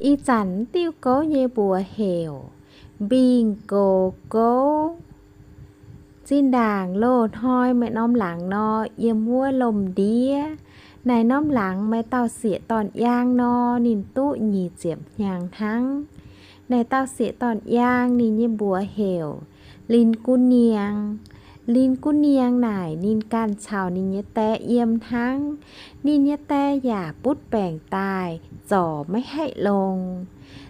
Ih zanc diuh gouv nyei mbuox heuc Mbingh Gox Gouv. Zinh ndaangc loz-hnoi maaih norm laangz nor, yiem wuov lomh ndiev. Naaic norm laangz maaih dauh sieqv-dorn-yaang nor, ninh duqv nyic ziepc hnyangx hnangv. Naaic dauh sieqv-dorn-yaang ninh nyei mbuox heuc Lin Guv Niang. Lin Guv Niang naaic ninh ganh caux ninh nyei dae yiem hnangv. Ninh nyei dae yaac butv baengc daaih, zorc maiv haih longx.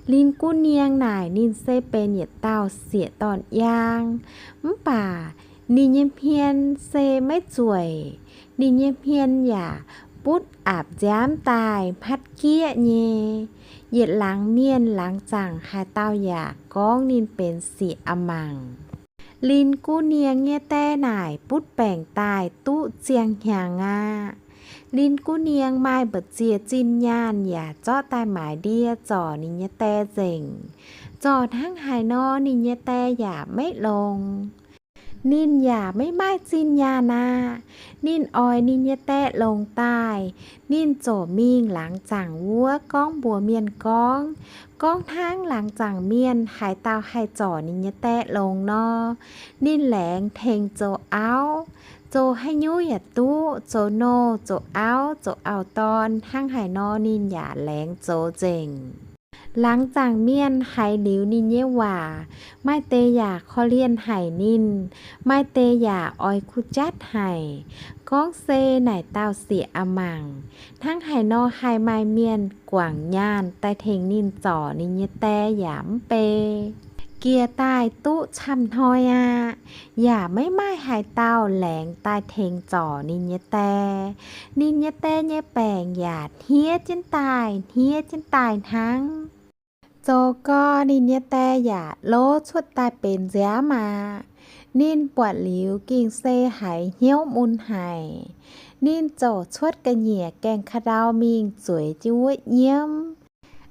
Lin Guv Niang naaic ninh se benx yietc dauh sieqv-dorn-yaang, mv baac ninh nyei hmien se maiv zueic. Ninh nyei hmien yaac butv aapc nziaamv daaih hmatv gieqv nyei. Yietc laangz mienh laangz zaangc haaix dauh yaac gorngv ninh benx sieqv a'mangc. Lin Guv Niang nyei dae naaic butv baengc daaih duqv ziangh hnyangx aqv. Lin Guv Niang maaih mbu'ziex zinh nyaanh yaac zorqv daaih maaiz ndie zorc ninh nyei dae nzengc. Zorc hnangv haaix nor ninh nyei dae yaac maiv longx. Ninh yaac maiv maaih zinh nyaanh aqv. Ninh oix ninh nyei dae longx daaih, ninh ziouc mingh laangz zaangc wuov gorngv mbuox mienh gorngv, gorngv hnangv laangz zaangc mienh haaix dauh haih zorc ninh nyei dae longx nor, ninh laengz tengx zoux auv. Zoux haaix nyungc yaac duqv, zoux nouh, zoux auv, zoux auv-dorn, hnangv haaix nor ninh yaac laengz zoux nzengc. Laangz zaangc mienh haiz liuz ninh nyei waac, maaih deix yaac korv-lienh haic ninh, maaih deix yaac oix kuh jatv haic, gorngv se naaic dauh sieqv a'mangc. Hnangv haaix nor haih maaih mienh guangc nyaanh daaih tengx ninh zorc ninh nyei dae yaac mv bei. Jiex daaih duqv camv hnoi aqv, yaac maiv maaih haaix dauh laengz daaih tengx zorc ninh nyei dae. Ninh nyei dae nyei baengc yaac hniev jienv daaih, hniev jienv daaih hnangv. Zoux gau ninh nyei dae yaac lov cuotv daaih benx nziaamv aqv. Ninh buatc liuz gengh se haiz hnyouv mun haic. Ninh ziouc cuotv ga'nyiec gaengh ka'ndau mingh zueiz jienv wuov nyiemv.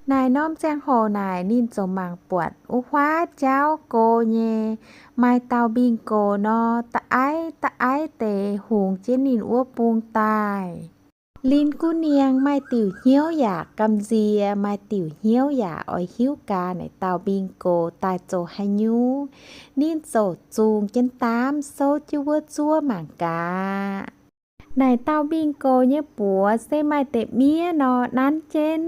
Naaic norm ziangh hoc naaic ninh ziouc mangc buatc wuov huaav jauv go nyei, maaih dauh mbingh gox nor, da'aiv da'aiv deix hungx jienv ninh wuov bung daaih. Lin Guv Niang maaih diuc hnyouv yaac gamh nziex, maaih diuc hnyouv yaac oix hiuv gaax naaic dauh mbingh gox daaih zoux haaix nyungc. Ninh ziouc zungh jienv daamv souv jienv wuov zuov mangc gaax. Naaic dauh mbingh gox nyei buoz se maaih deix miev nor nanv jienv.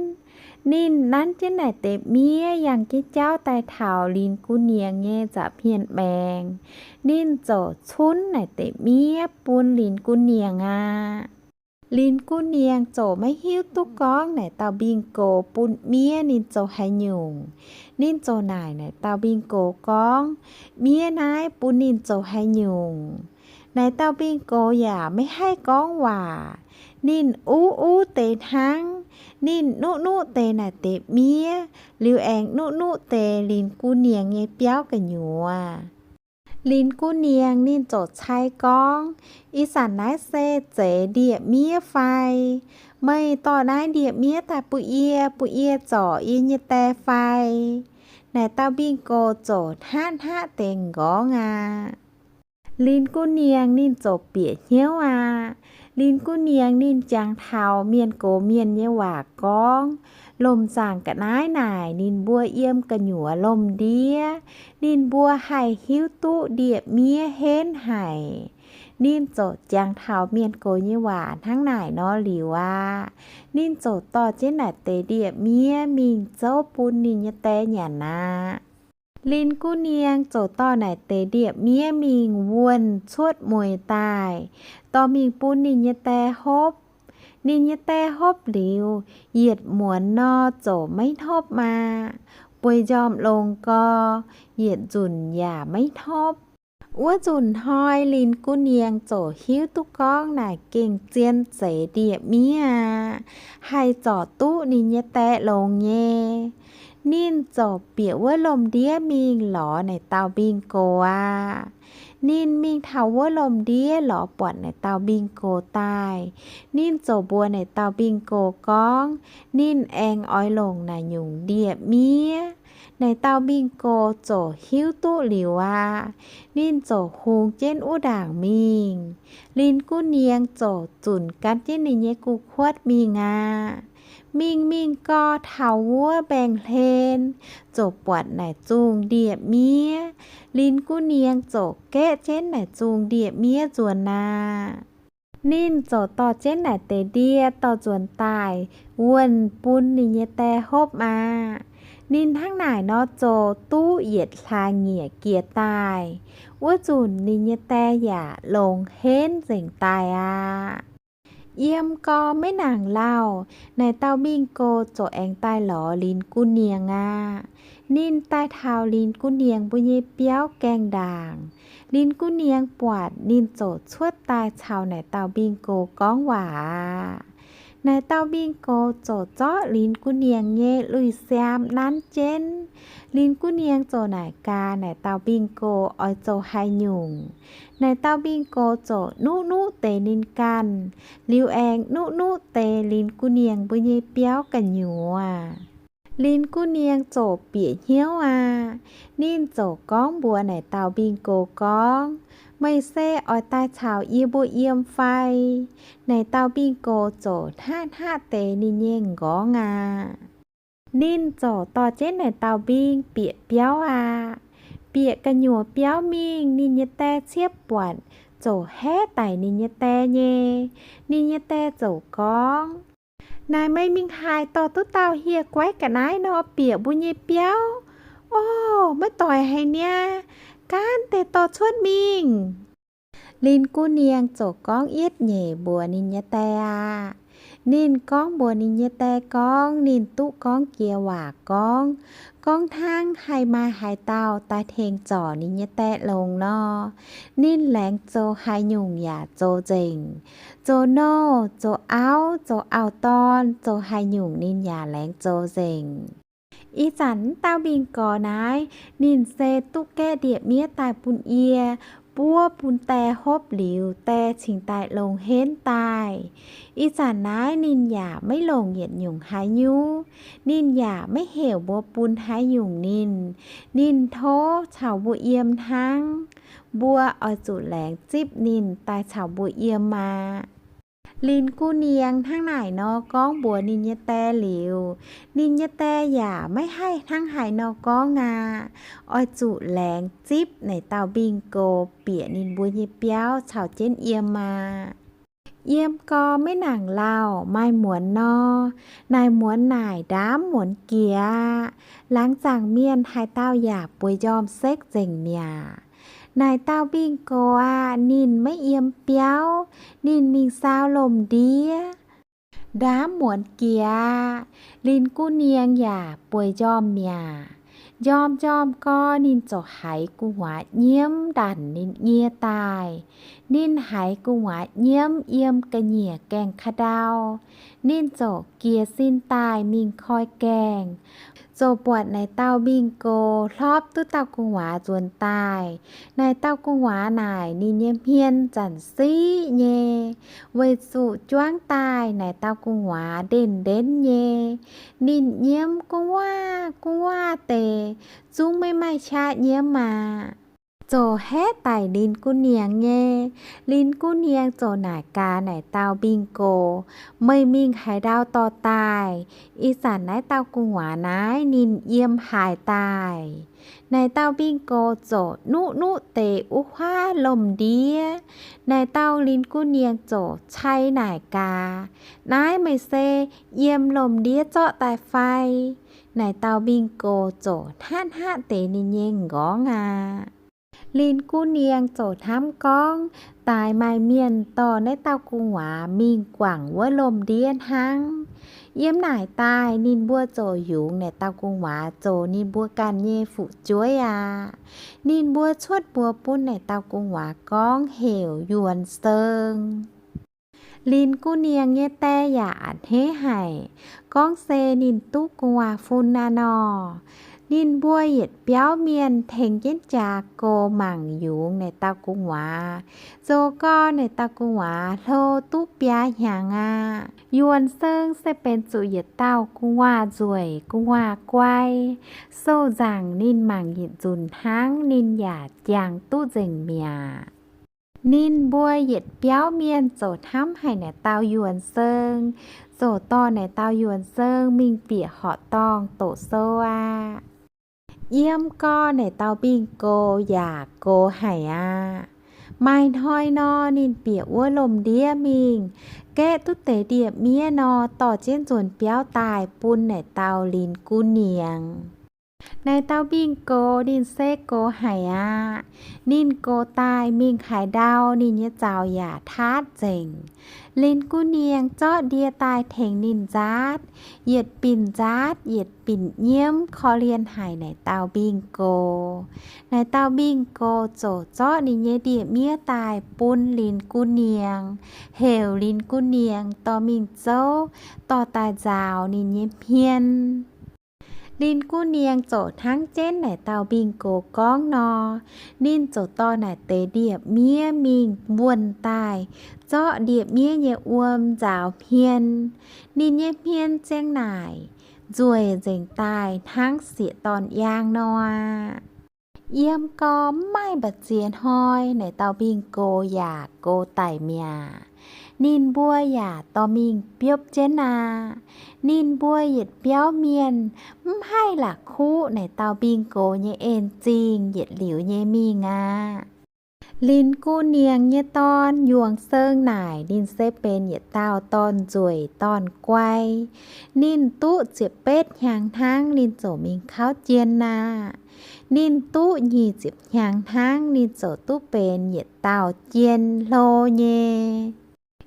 Ninh nanv jienv naaic deix miev yangh jienv jauv daaih taux Lin Guv Niang nyei nza'hmien maengx. Ninh ziouc cunv naaic deix miev bun Lin Guv Niang aqv. Lin Guv Niang ziouc maiv hiuv duqv gorngv naaic dauh mbingh gox bun miev ninh zoux haaix nyungc. Ninh ziouc naaic naaic dauh mbingh gox gorngv, miev naaiv bun ninh zoux haaix nyungc. Naaic dauh mbingh gox yaac maiv haih gorngv waac. Ninh uv uv deix hnangv. Ninh nuqv nuqv deix naaic deix miev, liuz aengx nuqv nuqv deix Lin Guv Niang nyei biauv gu'nyuoz. Lin Guv Niang ninh ziouc cai gorngv, ih zanc naaiv se zeix ndie-miev fai? Meih dorh naaiv ndie-miev daaih bun yie, bun yie zorc yie nyei dae fai? Naaic dauh mbingh gox ziouc hnaqv hnaqv deix m'nqorngv aqv. Lin Guv Niang ninh ziouc bieqc hnyouv aqv. Lin Guv Niang ninh jangx taux mienh gox mienh nyei waac gorngv, lomh nzaangc ga'naaiv naaic ninh mbuo yiem gu'nyuoz lomh ndiev, ninh mbuo haih hiuv duqv ndie-miev henv haic. Ninh ziouc jangx taux mienh gox nyei waac hnangv naaic nor liuz aqv, ninh ziouc dorh jienv naaic deix ndie-miev mingh zouv bun ninh nyei dae nyanc aqv. Lin Guv Niang ziouc dorh naaic deix ndie-miev mingh wuonh cuotv mueiz daaih, dorh mingh bun ninh nyei dae hopv. Ninh nyei dae hopv liuz, yietc muonz nor ziouc maiv hnopv aqv. Bueix njormh longx gau, yietc nzunc yaac maiv hnopv. Wuov nzunc hnoi Lin Guv Niang ziouc hiuv duqv gorngv naaic gengh zien zeix ndie-miev aqv, haih zorc duqv ninh nyei dae longx nyei. Ninh ziouc bieqc wuov lomh ndiev mingh lorz naaic dauh mbingh gox aqv. Ninh mingh taux wuov lomh ndiev lorz buatc naaic dauh mbingh gox daaih. Ninh ziouc mbuox naaic dauh mbingh gox gorngv ninh aengx oix longc naaic nyungc ndie-miev. Naaic dauh mbingh gox ziouc hiuv duqv liuz aqv. Ninh ziouc hungx jienv wuov ndaangc mingh. Lin Guv Niang ziouc zunc gan jienv ninh nyei guv kuotv mingh aqv. Mingh mingh gau taux wuov mbaengx-hlen, ziouc buatc naaic zungh ndie-miev. Lin Guv Niengx ziouc gaeqv jienv naaic zungh ndie-miev nzuonx aqv. Ninh ziouc dorh jienv naaic deix ndie dorh nzuonx daaih wuonh bun ninh nyei die hopv aqv. Ninh hnangv naaic nor zoux duqv yietc hlaax nyieqc jiex daaih. Wuov nzunc ninh nyei die yaac longx henv nzengc daaih aqv. Yiem gau maiv nangc lauh, naaic dauh Mingh Gox ziouc aengx daaih lorz Lin Guv Niengx aqv. Ninh daaih taux Lin Guv Niengx mbuo nyei biauv gaengh ndaangc. Lin Guv Niengx buatc ninh ziouc cuotv daaih caux naaic dauh Mingh Gox gorngv waac aqv. Naaic dauh Mingh Gox ziouc zorqv Lin Guv Niengx nyei lui-siaam nanv jienv. Lin Guv Niengx ziouc naaic gaax naaic dauh Mingh Gox oix zoux haaix nyungc. Naaic dauh Mingh Gox ziouc nuqv nuqv deix ninh ganh, liuz aengx nuqv nuqv deix Lin Guv Niengx mbuo nyei biauv gu'nyuoz. Lin Guv Niengx ziouc bieqc hnyouv aqv. Ninh ziouc gorngv mbuox naaic dauh Mingh Gox gorngv, Meih se oix daaih caux yie mbuo yiem fai? Naaic dauh Mingh Gox ziouc hnaqv hnaqv deix ninh nyei m'nqorngv aqv. Ninh ziouc dorh jienv naaic dauh Mingh bieqc biauv aqv. Bieqc gu'nyuoz biauv mingh, ninh nyei die ciepv buatc ziouc haeqv daic ninh nyei die nyei. Ninh nyei die ziouc gorngv, Naaic meih mingh haaix dorh duqv dauh hieh guaiv ga'naaiv nor bieqc mbuo nyei biauv? Ov, maiv doix haic niaa, gaanv deix dorh cuotv mingh. Lin Guv Niengx ziouc gorngv yietv nyeic mbuox ninh nyei die aqv. Ninh gorngv mbuox ninh nyei die gorngv ninh duqv gorngv jiex waac gorngv, gorngv hnangv haih maaih haaix dauh daaih tengx zorc ninh nyei die longx nor, ninh laengz zoux haaix nyungc yaac zoux nzengc. Zoux nouh, zoux auv, zoux auv-dorn, zoux haaix nyungc ninh yaac laengz zoux nzengc. Ih zanc wuov dauh Mingh Gorx naaiv, ninh se duqv gaeqv ndie-miev daaih bun yie, buov bun die hopv liuz, die cingx daaih longx henv daaih. Ih zanc naaiv ninh yaac maiv longc yietc nyungc haaix nyungc. Ninh yaac maiv heuc mbuo bun haaix nyungc ninh. Ninh tov caux mbuo yiem hnangv. Mbuo oix zuqc laengz zipv ninh daaih caux mbuo yiem aqv. Lin Guv Niengx hnangv naaic nor gorngv mbuox ninh nyei die liuz, ninh nyei die yaac maiv haih hnangv haaix nor gorngv aqv. Oix zuqc laengz zipv naaic dauh Mingh Gorx bieqc ninh mbuo nyei biauv caux jienv yiem aqv. Yiem gau maiv nangc lauh maaih muonz nor, naaic muonz naaic ndaamv muonz jiex aqv. Laangz zaangc mienh haaix dauh yaac bueix njormh sekv nzengc mi'aqv. Naaic dauh Mingh Gorx aqv, ninh maiv yiem biauv, ninh mingh saau lomh ndiev. Ndaamv muonz jiex aqv, Lin Guv Niengx yaac bueix njormh mi'aqv. Njormh njormh gau ninh ziouc haiz gu'nguaaz nyiemv ndanc ninh nyie daaih. Ninh haiz gu'nguaaz nyiemv yiem ga'nyiec gaengh ka'ndau. Ninh ziouc jiez sin daaih mingh koi gaengh, ziouc buatc naaic dauh Mingh Gorx hlorpv duqv dauh gu'nguaaz nzuonx daaih. Naaic dauh gu'nguaaz naaic ninh nyei hmien zanc siqv nyei, weic zuqc juangv daaih naaic dauh gu'nguaaz ndenv-ndenv nyei. Ninh nyiemv gu'nguaaz gu'nguaaz deix, zungv maiv maaih qaqv nyiemv aqv. Ziouc haeqv daic Lin Guv Niengx nyei. Lin Guv Niengx ziouc naaic gaax naaic dauh Mingh Gorx, Meih mingh haaix ndau dorh daaih? Ih zanc naaiv dauh gu'nguaaz naaiv ninh yiem haaix daaih? Naaic dauh Mingh Gorx ziouc nuqv nuqv deix wuov huaav lomh ndiev. Naaic dauh Lin Guv Niengx ziouc cai naaic gaax, Naaiv meih se yiem lomh ndiev zorqv daaih fai? Naaic dauh Mingh Gorx ziouc hnaqv hnaqv deix ninh nyei m'nqorngv aqv. Lin Guv Niengx ziouc hnamv gorngv, Daaix maaih mienh dorh naaiv dauh gu'nguaaz mingh guangc wuov lomh ndiev hnangv. Yiem naaic daaih ninh mbuo ziouc yungz naaic dauh gu'nguaaz zoux ninh mbuo ganh nyei fu'jueiv aqv. Ninh mbuo cuotv mbuox bun naaic dauh gu'nguaaz gorngv heuc Yuonx Seung. Lin Guv Niengx nyei die yaac a'hneiv haic, gorngv se ninh duqv gu'nguaaz fun aqv nor. Ninh mbuo yietc biauv mienh tengx jienv jaax gox mangc yungz naaic dauh gu'nguaaz, zoux gau naaic dauh gu'nguaaz hlo duqv biaa hnyangx aqv. Yuonx Seung se benx zuqc yietc dauh gu'nguaaz nzueic gu'nguaaz guai. Sou-nzaangc ninh mangc yietc nzunc hnangv ninh yaac jangx duqv nzengc mi'aqv. Ninh mbuo yietc biauv mienh ziouc hnamv haic naaic dauh Yuonx Seung, Ziouc dorh naaic dauh Yuonh Seung mingh bieqc horqc dorngh doqc sou aqv. Yiem gau naaic dauh Mbingh Gox yaac gox haic aqv. Maaih hnoi nor, ninh bieqc wuov lomh ndiev mingh, gaeqv duqv deix ndie-miev nor, dorh jienv nzuonx biauv daaih bun naaic dauh Linh Gu Niengx. Naaic dauh Mbingh Gox ninh se gox haic aqv. Ninh gox daaih mingh haaix ndau, ninh nyei zaux yaac taatv nzengc. Linh Gu Niengx zorqv ndie daaih tengx ninh nzaatv, yietc binc nzaatv yietc binc nyiemv, korv-lienh haic naaic dauh Mbingh Gox. Naaic dauh Mbingh Gox ziouc zorqv ninh nyei ndie-miev daaih bun Linh Gu Niengx, heuc Linh Gu Niengx dorh mingh zouv, dorh daaih nzaaux ninh nyei hmien. Linh Gu Niengx ziouc hnangv jienv naaic dauh Mbingh Gox gorngv nor, ninh ziouc dorh naaic deix ndie-miev mingh wuonh daaih, zorqv ndie-miev nyei wuom nzaaux hmien. Ninh nyei hmien ziang naaic nzueic nzengc daaih hnangv sieqv-dorn yaang nor aqv. Yiem gau mv maaih mbu'ziex hnoi, naaic dauh Mbingh Gox yaac gox daic mi'aqv. Ninh mbuo yaac dorh mingh biopv jienv aqv. Ninh mbuo yietc biauv mienh mv haih la'kuqv naaic dauh Mbingh Gox nyei en zingh yietc liuz nyei mingh aqv. Linh Gu Niengx nyei dorn Yuonh Seung naaic ninh se benx yietc dauh dorn-nzueic dorn-guai. Ninh duqv ziepc betv hnyangx hnangv ninh ziouc mingh kauv jien aqv. Ninh duqv nyic ziepc hnyangx hnangv ninh ziouc duqv benx yietc dauh jien hlo nyei.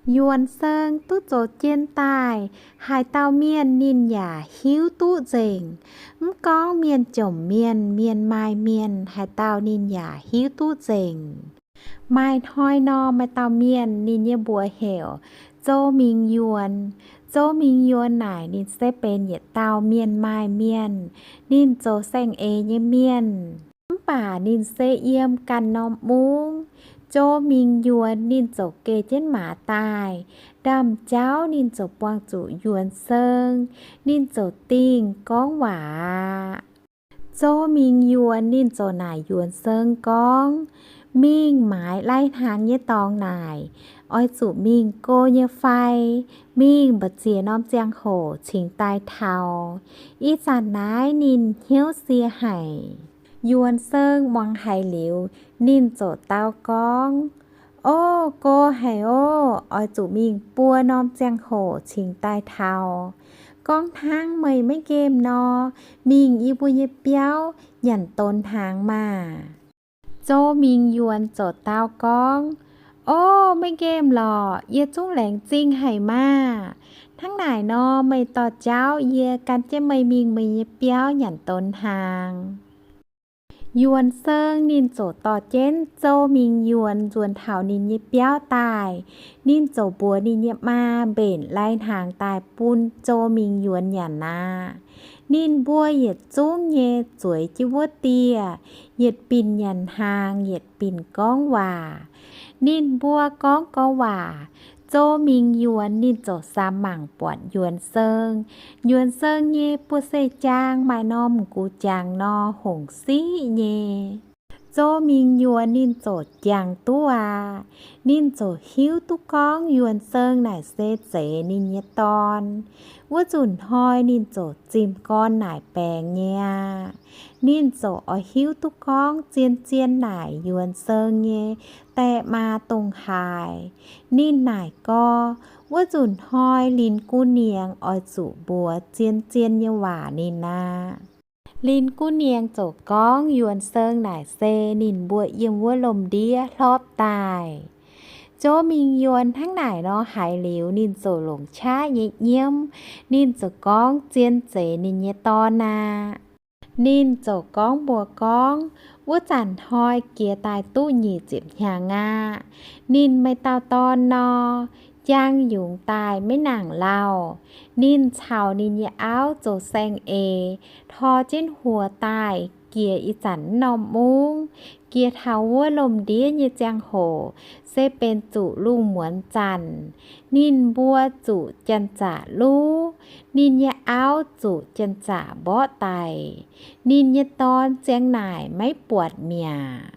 Yuonh Seung duqv zoux jien daaih, haaix dauh mienh ninh yaac hiuv duqv nzengc. Mv gorngv mienh jomc mienh, mienh maaih mienh, haaix dauh ninh yaac hiuv duqv nzengc. Maaih hnoi nor, maaih dauh mienh ninh nyei mbuox heuc Zouv Mingh Yuonx. Zouv Mingh Yuonx naaic ninh se benx yietc dauh mienh maaih mienh. Ninh zoux saeng-eix nyei mienh. Mv baac ninh se yiem ganh norm mungv. Zouv Mingh Yuonx ninh ziouc geh jienv maaz daaih. Ndaamv-jauv ninh ziouc buangh zuqc Yuonh Seung. Ninh ziouc dingh gorngv waac aqv. Zouv Mingh Yuonx ninh ziouc naaic Yuonh Seung gorngv, mingh maaiz lai-hnaangx nyei dorngx naaic, oix zuqc mingh go nyei fai? Mingh mbu'ziex norm ziangh hoc cingx daaih taux. Ih zanc naaiv ninh hnyouv sie haic. Yuonh Seung muangx haiz liuz, ninh ziouc dau gorngv, Ov, go haic ov, oix zuqc mingh buo norm ziangh hoc cingx daaih taux. Gorngv hnangv meih maiv nqemh nor, mingh yie mbuo nyei biauv nyanc donx hnaangx maah! Zouv Mingh Yuonx ziouc dau gorngv, Ov, maiv nqemh lorqc, yie zungv laengz zingh haic maah! Hnangv naaic nor, meih dorh jauv yie gan jienv meih mingh meih nyei biauv nyanc donx hnaangx. Yuonh Seung ninh ziouc dorh jienv Zouv Mingh Yuonx nzuonx taux ninh nyei biauv daaih. Ninh ziouc mbuox ninh nyei maa mbenc lai-hnaangx daaih bun Zouv Mingh Yuonx nyanc aqv. Ninh mbuo yietc zungv nyei zueiz jienv wuov dieh, yietc binc nyanc hnaangx, yietc binc gorngv waac. Ninh mbuo gorngv gorngv waac, Zouv Mingh Yuonx ninh ziouc samx mangc buatc Yuonh Seung. Yuonh Seung nyei buoz-seix jaang maaih norm m'gux jangx nor hongc siqv nyei. Zouv Mingh Yuonx ninh ziouc jangx duqv aqv. Ninh ziouc hiuv duqv gorngv Yuonh Seung naaic se zeiz ninh nyei dorn. Wuov nzunc hnoi ninh ziouc zimh gorn naaic baengx nyei aqv. Ninh ziouc oix hiuv duqv gorngv zien-zien naaic Yuonh Seung nyei die maa dongh haaix. Ninh naaic gorx, wuov nzunc hnoi Linh Gu Niengx oix zuqc mbuox zien-zien nyei waac ninh aqv. Linh Gu Niengx ziouc gorngv Yuonh Seung naaic se ninh mbuo yiem wuov lomh ndiev hlopv daaih. Zouv Mingh Yuonx hnangv naaic nor haiz liuz, ninh ziouc longc qaqv nyei nyiemv. Ninh ziouc gorngv zien zeiz ninh nyei dorn aqv. Ninh ziouc gorngv mbuox gorngv, wuov zanc hnoi jiex daaih duqv nyic ziepc hnyangx aqv. Ninh maaih dauh dorn nor, jaang yungz daaih maiv nangc lauh. Ninh caux ninh nyei auv zoux saeng-eix, tor jienv huox daaih jiex ih zanc norm mungv, jiex taux wuov lomh ndiev nyei ziangh hoc se benx zuqc lungh muonz zanc. Ninh mbuo zuqc janx-zaqc luv, ninh nyei auv zuqc janx-zaqc mborqv daic. Ninh nyei dorn ziang naaic maiv buatc mi'aqv.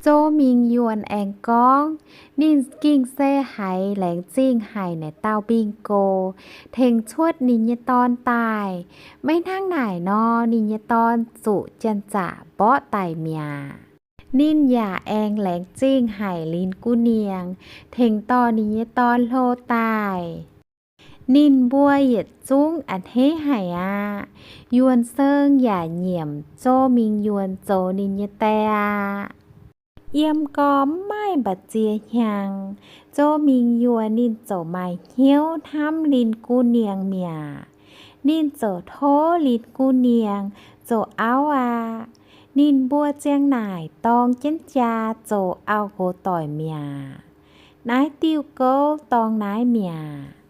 Zouv Mingh Yuonh aengx gorngv, ninh gengh se haiz laengz zingh haic naaic dauh mbing gox tengx cuotv ninh nyei dorn daaih. Maiv hnangv naaic nor, ninh nyei dorn zuqc janx-zaqc mborqv daic mi'aqv. Ninh yaac aengx laengz zingh haic Lin Guv Niengx tengx dorh ninh nyei dorn hlo daaih. Ninh mbuo yietc zungv a'hneiv haic aqv. Yuonh Seung yaac nyiemc Zouv Mingh Yuonh zoux ninh nyei die aqv. Yiem gormx mv maaih mba'ziex hnyangx, Zouv Mingh Yuonh ninh ziouc maaih hnyouv hnamv Lin Guv Niengx mi'aqv. Ninh ziouc tov Lin Guv Niengx zoux auv aqv. Ninh mbuo ziang naaic dorng jienv jaa zoux auv-nqox doic mi'aqv. Naaiv diuh gouv dorngx naaiv mi'aqv.